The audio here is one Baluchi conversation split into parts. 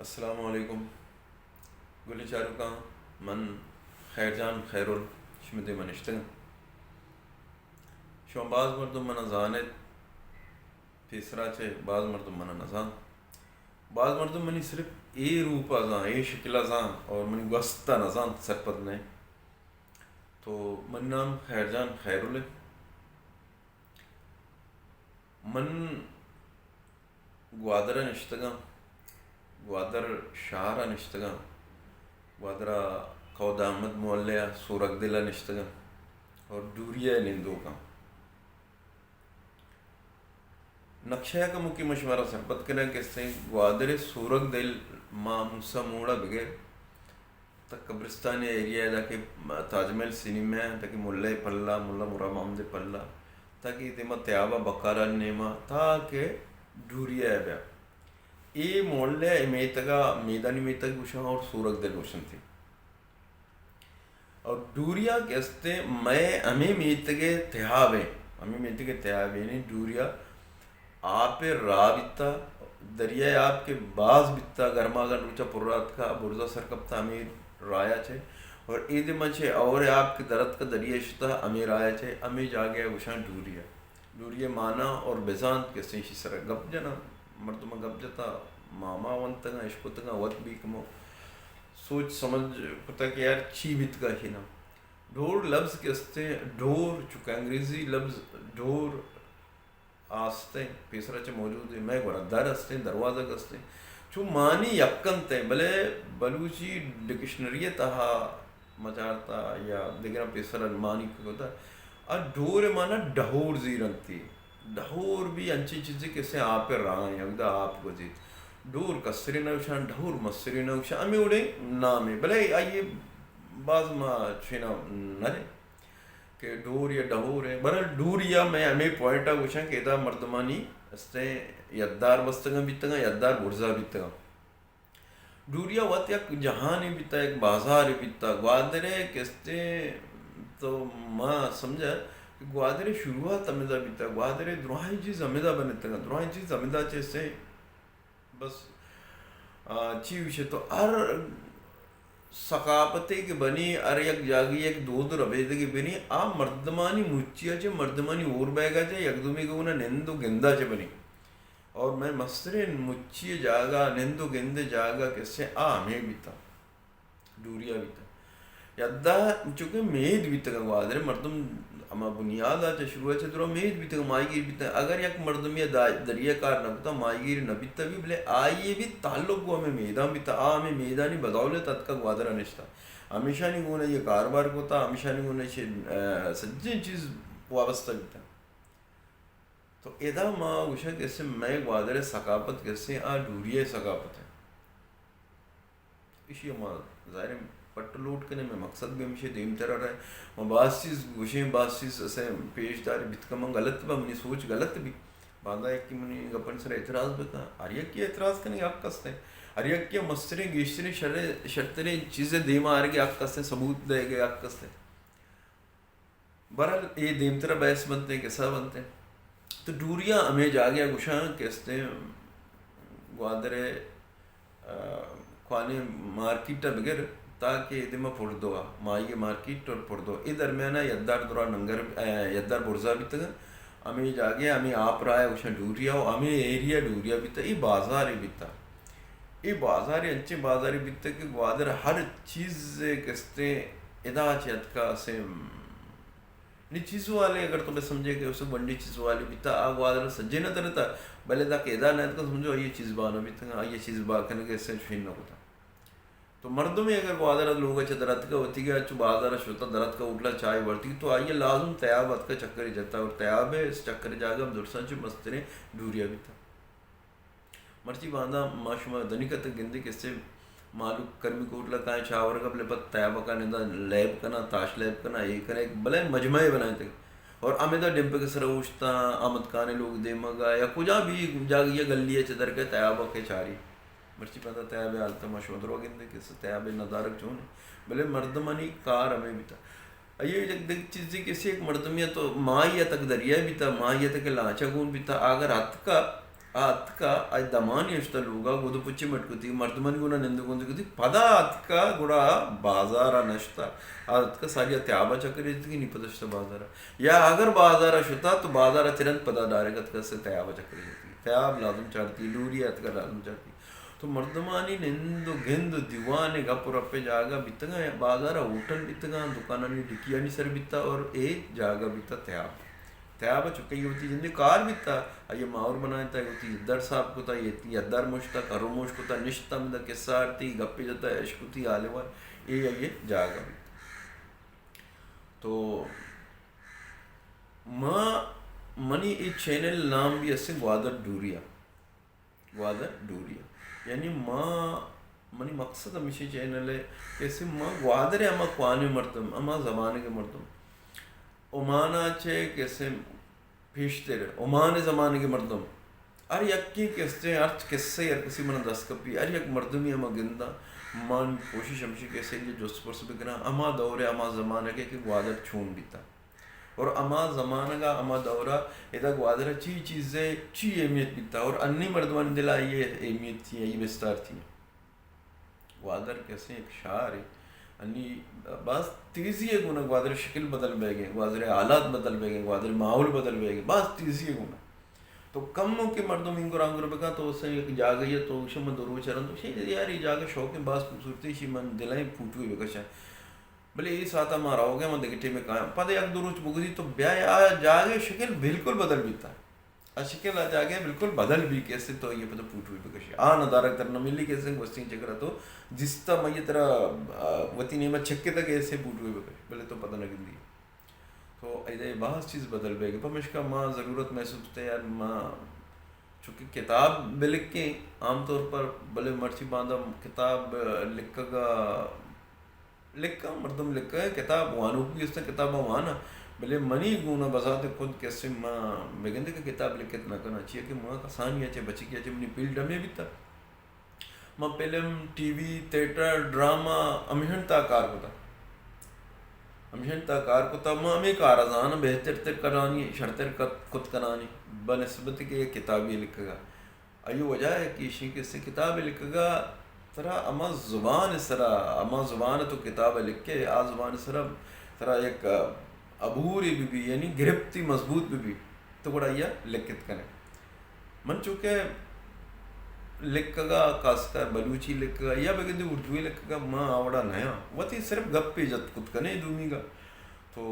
السلام علیکم۔ گلیں چاروکاں، من خیر جان خیرل شمئے دیما نشتگاں۔ شما باز مردم منا زانت، پیسرا چہ باز مردم منا نزانت۔ باز مردم منی صرف اے روپا زان، اے شکلا زان اور منی گوستا نزانت، سرپد نہ۔ تو منی نام خیر جان خیرل ہے۔ من گوادر ء نشتگاں، گوادر شہر ء نشتگاں، گوادر ء کود احمد محلہ ء سورگ دل ء نشتگاں اور ڈوری ء نندوکاں۔ نقشہ ء کموکے من شمارا سرپد کناں کہ استیں گوادر ء سورگ دل ما موسی موڑ ء بگر تا قبرستان ایریا ء، تاکہ تاج محل سینما ء، تاکہ ملا ء پلہ، ملا مراد محمد ء پلہ، تاکہ اے دیما تیاب ء بکارانی نیما، تاکہ ڈوری ء بیا۔ اے محلہ ء اے میتگ ء میدانی میتگ گوشاں اور سورگ دل گوشنتی۔ اور ڈوریا کہ استیں مئے ہمے میتگ ء تیاب ء، ہمے میتگ ء تیاب ء، یعنی ڈوریا آپ ء راہ بیتا، دریائے آپ کہ باز بیتا، گرماگن روچا پر اتکا، برزا سر کپتا ہمے رایا چہ، اور اے دیما چہ اور آپ کہ در اتکا دریا شتا ہمے رایا چہ، ہمے جاگہ ء گوشاں ڈوریا۔ ڈوری ء مانا اور بزانت کہ استیں ایشی سرا گپ جناں، مردم گپ جتا، ما ما ونتگاں، اشکتگاں، وت بھی کمو سوچ سمجھ کتا کہ یار چی بیتگا ایشی نا۔ ڈور لفظ کہ استیں، ڈور چونکہ انگریزی لفظ ڈور آستیں، پیسرا چہ موجود ہیں، مئے گورا در استیں، دروازگ استیں۔ چو معنی یک انت ہیں، بلے بلوچی ڈکشنری تہا مچارتا یا دگراں پیسر معنی کتا۔ آ ڈور مانا ڈہور زیرنتی۔ ڈہور بھی انچیں چیزے کہ سے آپ راہ ہیں، اگدا آپ گزیت۔ ڈور کسرے نہ گوشاں، ڈہور مسرے نہ گوشاں، ہمیں وڑیں نامے۔ بلے آئیے باز ما چینا نہ لیں۔ کہ ڈور یا ڈہور ہے۔ بہرحال ڈوریا مئے ہمے پوائنٹ ء گوشاں کہ ادا مردمانی استیں یدار بستگاں بیتگاں، یدار برزا بیتگاں۔ ڈوریا وت یک جہانے بیتا، یک بازارے بیتا۔ گوادر ء کہ استیں تو ما سمجھا کہ گوادر ء شروعات ہمدا بیتا، گوادر ء دراہیں چیز ہمدا بنتگاں، دراہیں چیز ہمدا چہ استیں بس، آ، چی گوشے تو ہر ثقافتے کہ بنی، ہر یک جاگہے یک دود و ربیدگے بنی، آ مردمانی مچیا چہ، مردمانی ہور بیگا چہ، یک دومی گونا نند و گندا چہ بنی۔ اور مئے مسترین مچی جاگہ، نند و گند جاگہ کسے آ ہمیں بیتا۔ ڈوریا بیتگ۔ یدار چونکہ مید بیتگ، گوادر مردم ہما بنیاد ء چہ شروع ء چہ درا مید بیتگ، ماہیگیر بیتگ۔ اگر یک مردمے ء دا-، دریا کار نہ کتگ، ماہیگیر نہ بیتگ بھی، بلے آئی ء بھی تعلق گوں ہمے میدان بیتگ۔ آ ہمے میدانی بدولت اتکگ گوادر ء نشتگ۔ ہمیشانی گون ء یہ کاروبار کتگ، ہمیشانی گون ء چہ، ء، سجیں چیز وابستہ بیتگ۔ تو ادا ما گوشاں کہ اسے مئے گوادر ء ثقافت کہ اسے آ ڈوری ء ثقافت ہے۔ ایشی ء ما ظاہر ہے پٹ لوٹ کنیں، مئے مقصد بھی ہمیشی دیمترا رہے۔ ما باز چیز گوشیں، باز چیز اسے پیش دار بیت کہ من غلط با، منی سوچ غلط بھی۔ باندا یکی منی گپن سر اعتراض بکن، ہر یکی اعتراض کنگ حق است ہے۔ ہر یکی مستریں، گیشتریں، شر-، شرتریں چیزیں دیما آرگ حق است ہے، ثبوت دے گے حق است ہے۔ بہرحال، اے دیمترا بحث بنت ایں، قصہ بنت ایں۔ تو ڈوریا ہمے جاگہ ء گوشاں کہ استیں گوادر ء، آ، کوانیں مارکیٹ ء بگر تاکہ اے دیما پردو ء، ماہی مارکیٹ اور پردو، اے درمیان ء یدار درا ننگر، آ، یدار برزا بیتگ۔ ہمے جاگہ ء ہمے آپ راہ ء گوشاں ڈوریا و ہمے ایریا ڈوریا بیتگ، اے بازارے بیتگ۔ اے بازارے انچیں بازارے بیتگ کہ گوادر ہر چیز ء کہ استیں ادا چہ اتکا اسے نی چیز والے اگر تو بہ سمجھے کہ اسے بنڈی چیز والے بیتا، آ گوادر سجے نہ درتا، بلے دا کہ ادا نہ اتکا سمجھو آئی چیز با نہ بیتا، آئی چیز با کنگے اسے چوشیں نہ کتا۔ تو مردمے اگر گوادر لوگ چہ درتکا، وتیگا چو بازار شتا، درتکا ہوٹلا چائے ورتی، تو آئی لازم تیاب اتکا چکرے جتا، اور تیاب ہے اس چکر جاگہ ہم درساں چو مستریں ڈوریا بیتا۔ مرچی باندا ما شما دنیکہ تک گندے کہ سے مالوک کرمی کوٹلا کائیں چاورگا، بلے پد تیابکا نندا لیب کنا، تاش لیب کنا، اے کنا، ایک بلے مجمعے بنائینتگ۔ اور ہمیدا ڈمپے کے سر اوشتا، احمد خان لوگ دیمگا یا کجا بھی جاگہ یا گلی چہ در کے تیابکے چاری۔ مرچی باندا تیابے حالت ما شما درو گندے کہ سے تیابے ندارگ چون۔ بلے مردمانی کار ہمیں بیتا۔ آئی ء یک دگہ چیزے کہ سے یک مردمے ء تو ماہی ء تک دریا بیتا، ماہی ء تک لانچ ء گون بیتا، اگر اتکا، آ اتکا، آئی دمانی اشتا لوگا، گد پچی مٹ کتی، مردمانی گونا نند گند کتی، پدا اتکا گڑا بازارا نشتا۔ آ اتکا ساری تیابا چکری جتگی، نی پدا شتا بازارا۔ یا اگر بازارا شتا تو بازارا چہ رند پدا ڈائریکٹ اتکا سے تیابا چکری جتگی۔ تیاب لازم چارتی، لوری اتکا لازم چارتی۔ تو مردمانی نند و گند و دیوان گپ و رپ جاگہ بیتگاں، بازارا ہوٹل بیتگاں، دکانانی ڈکیانی سر بیتا اور اے جاگہ بیتا تیاب۔ تیاب ء چکئی وتی جندے کار بیتا، آئی ء ماہور بنائینتا، وتی یدار صاف کتا، یتی یدار مشتا، کرو موش کتا، نشتا، ہمدا قصہ آرتی، گپے جتا، عشق کتی، حال احوال، اے آئی ء جاگہ بیت۔ تو ما، منی اے چینل نام بھی اسے گوادر ڈوریا۔ گوادر ڈوری ء۔ یعنی ما، منی مقصد ہمیشی چینل ء کہ اسے ما گوادر ء ہما کوانیں مردم، ہما زمانگ ء مردم، عمان ء چہ کہ اسے پیشتر، عمان ء زمانگ ء مردم، ہر یکے کہ اسے ہرچ قصہ ہر کسی من دست کپی، ہر یک مردمی ہما گنداں، من کوشش ہمیشی کہ اسے جست پرس بکناں، ہما دور ء ہما زمانگ ء کہ گوادر چون بیتا۔ اور ہما زمانگا، ہما دورا ادا گوادر چی چیزے، چی اہمیت بیتا اور انی مردمانی دلا آئی اہمیت تھی، آئی بستار تھی۔ گوادر کیسے ایک شہر ہے، انی باز تیزی ہے گونا گوادر شکل بدل بہ گئے، گوادر حالات بدل بہ گئے، گوادر ماحول بدل بہ گئے، باز تیزی ہے گونا۔ تو کم ہو کہ مردم انگر آنگر بکا تو اسے ایک جاگہ ہے تو شما دو روچ رہن تو شی یار یہ جاگہ شوق ہے، باز خوبصورتی شی من دلائیں فوٹوے بکشا۔ بلے اے ساعت ء ما روگ ء، ما دگہ ٹیم ء کایاں۔ پد ء یک دو روچ بگوزی تو بیا آ جاگہ ء شکل بالکل بدل بیتا۔ آ شکل آ جاگہ ء بالکل بدل بی کہ اسے تو یہ پد فوٹو بکشی۔ آ ندارگ تر نہ ملی کہ اسے گوستیں چکر ء تو دیستا ما یہ ترا، آ، وتی نیم ء چکتا کہ اسے فوٹو بکش۔ بلے تو پد نہ گندی۔ تو ایدے باز چیز بدل بیگ۔ پمشکا ما ضرورت محسوس تے یار ما چونکہ کتاب بلکیں عام طور پر، بلے مرچی باندا کتاب لکھگا لکھاں، مردم لکھاں، کتاب وانوک بھی استاں، کتاباں واناں، بلے منی گونا بذات خود کسے ما بگندے کہ کتاب لکھت نہ کناں، چیا کہ ما کسانی ء چہ بچکی ء چہ منی فیلڈ ہمے بیتا۔ ما film, T V, theatre, drama, ہمیشن تا کار کتا۔ ہمیشن تا کار کتا، ما ہمے کار زاناں، بہتر تر کنانی، شرتر کت، کت کنانی، بنسبت کہ کتابی لکھگا۔ آئی وجہ ہے کہ ایشی کہ سے کتاب لکھگا ترا ہما زبان سرا، ہما زبان تو کتاب لکھے، آ زبان سرا ترا یک عبوری بہ بی، یعنی گرپتی مضبوط بہ بی، تو گڑا آئیا لکھت کنے۔ من چونکہ لکھگا، خاص کر بلوچی لکھگا یا بگندی اردوی لکھگا، ما آوڑا نیاں۔ وتی صرف گپے جت کت کنے دومیگا۔ تو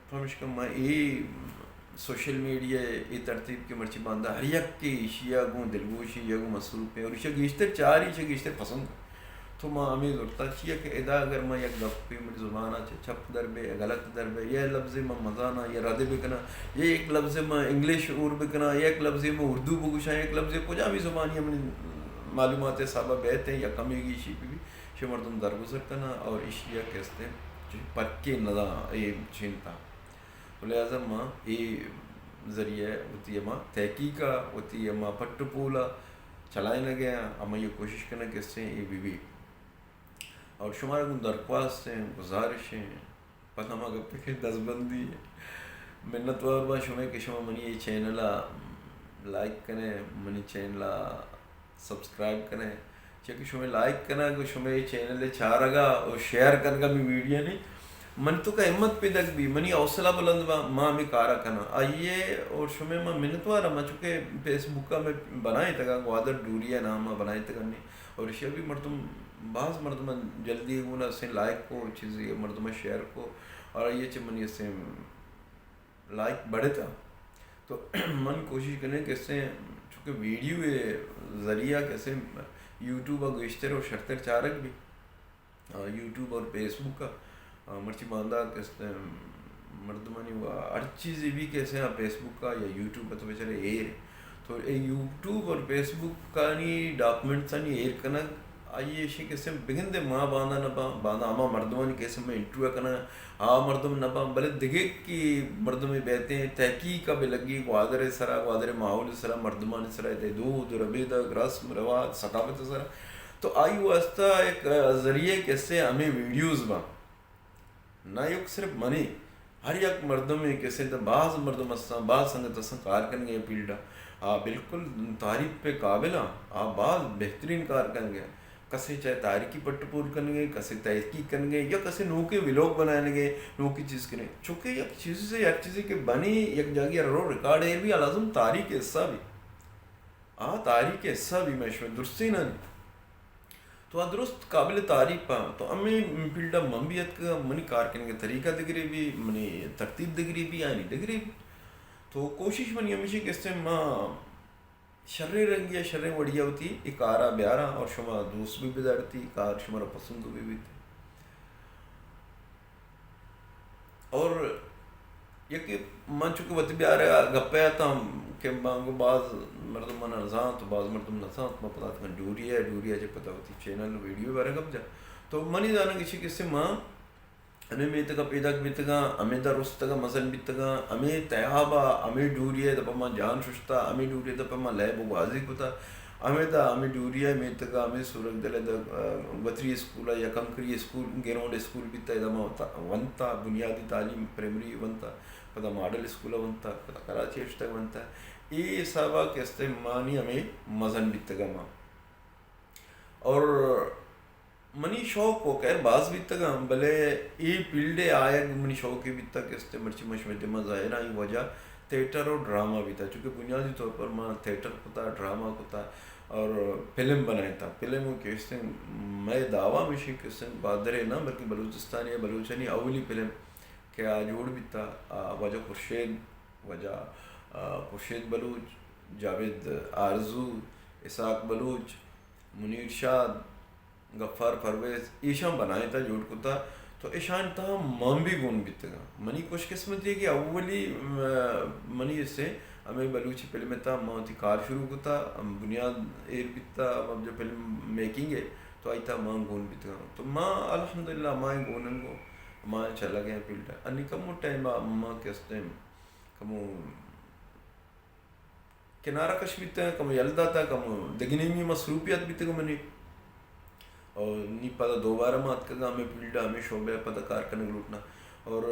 پمشکا ما اے سوشل میڈیا ء اے ترتیب کہ مرچی باندا ہر یک کہ ایشی ء گوں دلگوشی یا گوں مصروف ایں اور ایشی ء گیشتر چاری، ایشی ء گیشتر پسند۔ تو ما ہمے زرتا چیا کہ ادا اگر ما یک گپے منی زبان ء چہ چپ در بے، غلط در بے، یا لفظے ما مزاناں یا رد بکناں، یا یک لفظے ما انگلش اور بکناں، یا یک لفظے ما اردو بگوشاں، یک لفظے کجامی زبانی منی معلومات حساب ء بیت ایں یا کمی گیشی بہ بی، چہ مردم درگزر کناں اور ایشی ء کہ استیں چہ پرکے نزاں اے چنتا۔ و لہذا ما اے ذریعہ وتی ہما تحقیق ء، وتی ہما پٹ و پول ء چلائینگ ء آں، ہمائی ء کوشش کنگ کہ استیں اے بہ بی۔ اور شمارا گوں درخواست ایں، گزارش ایں، پدا ہما گپ کہ دزبندی ایں۔ منتوار باں شمئے کہ شما منی اے چینل ء لائک کنے، منی چینل ء سبسکرائب کنے، چیا کہ شمئے لائک کنگ و شمئے اے چینل ء چارگ ء و شیئر کنگ ء می ویڈیو نی من تو کا ہمت پیدک بی، منی حوصلہ بلند با، ما ہمے کارا کناں۔ آئیے اور شمئے ما منتوار ہم، چونکہ فیس بک ء میں بنائیں تگا گوادر ڈوری ء نام ء بنائیں تگا نی اور ایشی بھی مردم، باز مردم جلدی گونا سے لائک کو، چیزی مردم شیئر کو اور آئیے چہ منی سے لائک بڑھتا۔ تو من کوشش کنیں کہ اسے چونکہ ویڈیو ء ذریعہ کہ اسے یوٹیوب ء گیشتر و شرتر چارگ بی، آ، یوٹیوب اور فیس بک ء، آ، مرچی باندا کہ اسے مردمانی و ہر چیزی بھی کہ اسے فیس بک ء یا یوٹیوب ء تو بیچارے ایر۔ تو اے یوٹیوب اور فیس بک آنی ڈاکومنٹس آنی ایر کنگ آئی ایشی کہ اسے بگندے ما باندا نہ باں، باندا ہما مردمانی کہ اسے میں انٹرویو کناں، آ مردم نہ باں، بلے دگہ کہ مردمے بیتیں، تحقیق ء بہ لگی، گوادر ء سرا، گوادر ء ماحول ء سرا، مردمانی سرا، ادے دود، ربیدگ، رسم، رواج، ثقافت ء سرا۔ تو آئی واسطہ ایک، آ، ذریعہ کسے ہمیں ویڈیوز باں۔ نہ یک صرف منی، ہر یک مردمے کسے تو باز مردم استاں، باز سنگت استاں کار کنگے فیلڈ ء۔ آ بالکل تعریف پہ قابل آں، آ باز بہترین کار کنگ ءَ۔ کسے چاہے تاریخی پٹ پول کنگ ءَ، کسے تحقیق کنگ ءَ، یا کسے نوکیں ولاگ بنائینگ ءَ، نوکیں چیز کنگ ءَ۔ چونکہ یک چیزے سے ہر چیزے کہ بنی یک جاگہ رو ریکارڈ ایر بی، آ لازم تاریخ ءِ حصہ بی۔ آ تاریخ ءِ حصہ بی، مئے شمئے درستینانی۔ تو آ درست قابل تعریف آں۔ تو ہمے فیلڈ ءَ من بھی اتکگاں، منی کار کنگ ءِ طریقہ دگرے بی، منی ترتیب دگرے بی، آیانی دگرے بی۔ تو کوشش منی ہمیش ایں کہ استیں ما شریں رنگی ءَ شریں وڑی ءَ وتی اے کار ءَ بیاراں اور شما دوست بھی بدارتی، کار شمارا پسند بھی بیت۔ اور یکے من چونکہ وتی بیارگ ءَ گپ ءَ اتاں کہ من گوں باز مردم من نزانت، باز مردم نزانت، من پدا اتکاں ڈوری ءَ، ڈوری ءَ چہ پدا وتی چینل ویڈیو ءِ بارہ ءَ گپ جاں۔ تو منی زانگ ایشی کہ استیں ما ہمے میتگ ءَ پیداک بیتگاں، ہمے دا رستگ ءُ مزن بیتگاں، ہمے تیاب ءَ، ہمے ڈوری ءِ دپ ءَ ما جان ششتا، ہمے ڈوری ءِ دپ ءَ ما لیب ءُ گوازی کتا، ہمے دا ہمے ڈوری ءِ میتگ ءَ، ہمے سورگ دل ءِ دا، ءَ، وتری اسکول ءَ یا کمکری اسکول، گراؤنڈ اسکول بیتا، ادا ما وتا-، ونتا، بنیادی تعلیم پرائمری ونتا، پدا ماڈل اسکول ءَ ونتا، پدا کراچی ءَ شتگ ونتا۔ اے حساب ءَ کہ استیں مانی ہمے مزن بیتگاں ما۔ اور منی شوق و خیر باز بیتگاں، بلے اے فیلڈ ءَ آیگ منی شوقے بیتگ کہ استیں مرچی من شمئے دیما ظاہر آں۔ اے وجہ تھیٹر و ڈرامہ بیتا، چونکہ بنیادی طور پر من تھیٹر کتا، ڈرامہ کتا اور فلم بنائینتا۔ فلم کہ استیں مئے دعویٰ ہمیش ایں کہ استیں گوادر ءِ نہ بلکہ بلوچستان ءِ یا بلوچانی اولی فلم کہ آ جوڑ بیتا، آ واجہ خورشید، واجہ، آ، خورشید بلوچ، جاوید آرزو، اسحاق بلوچ، منیر شاد، غفار پرویز، ایشاں بنائینتا، جوڑ کتا، تو ایشانی تہا من بھی گون بیتگاں۔ منی خوش قسمتی کہ اولی، م-، منی حصے ہمے بلوچی فلم ءِ تہا من وتی کار شروع کتا، ہم بنیاد ایر بیتا، ہم جو فلم میکنگ ءِ، تو آئی تہا من گون بیتگاں۔ تو ما الحمدللہ ما گون انگو، ما چلگ ءَ فیلڈ ءَ۔ انی کمو ٹائم ءَ ما کہ استیں کمو کنارہ کش بیتگ، کمو یل داتگ، کمو دگہ نیمی مصروفیت بیتگ منی۔ اور نی پدا دوبارہ ما اتکگاں ہمے فیلڈ ءَ، ہمے شعبہ ءَ پدا کار کنگ لوٹنا۔ اور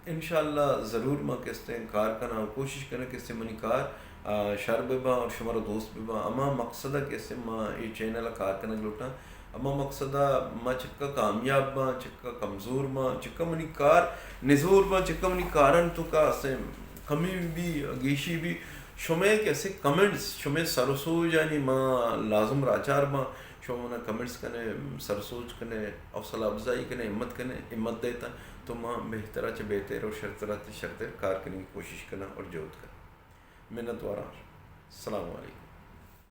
انشاءاللہ ضرور ما کہ استیں کار کناں اور کوشش کناں کہ استیں منی کار، آ، شر بہ باں اور شمارا دوست بہ باں۔ ہما مقصد ءَ کہ استیں ما اے چینل ءَ کار کنگ لوٹاں۔ ہما مقصد ءَ ما چکا کامیاب باں، چکا کمزور باں، چکا منی کار نزور باں، چکا منی کارانی توکا استیں کمی بی، گیشی بی، شمئے کہ استیں کمنٹس، شمئے سر و سوجانی ما لازم راچار باں۔ شما منا کمنٹس کنے، سر و سوج کنے، حوصلہ افزائی کنے، ہمت کنے، ہمت دیتا تو ما بہترا چہ بہتر اور شرترا چہ شرتر کار کنگی کوشش کناں اور جہد کناں۔ منت واراں۔ السلام علیکم۔